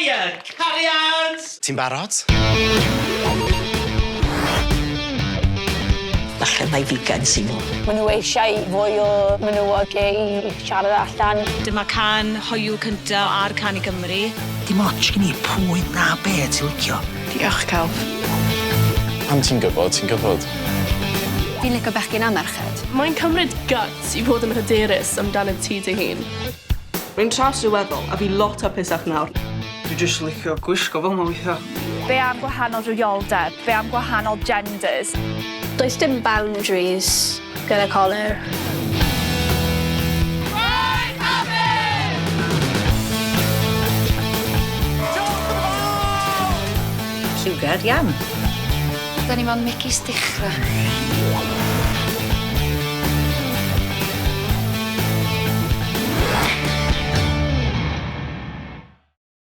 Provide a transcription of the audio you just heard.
Hiya, cariads! Ti'n barod? Falle mai vegan sy'n nhw. Maen nhw eisiau fwy o menywod gay i siarad allan. Dyma can hoyw cynta ar Can i Gymru. Dim ots gen i pwy na be ti'n licio. Diolch, Celf. Pan ti'n gwybod, ti'n gwybod. Fi'n licio bechgyn a merched. Mae'n cymryd guts i fod yn hyderus amdano ti dy hun. Rwy'n trawsryweddol a fi lot hapusach nawr. Dwi jyst licio gwisgo fel 'ma weithia. Be am gwahanol rhywioldeb? Be am gwahanol genders? Does dim boundaries gyda colur. Lliwgar iawn. Da ni mewn megis dechrau.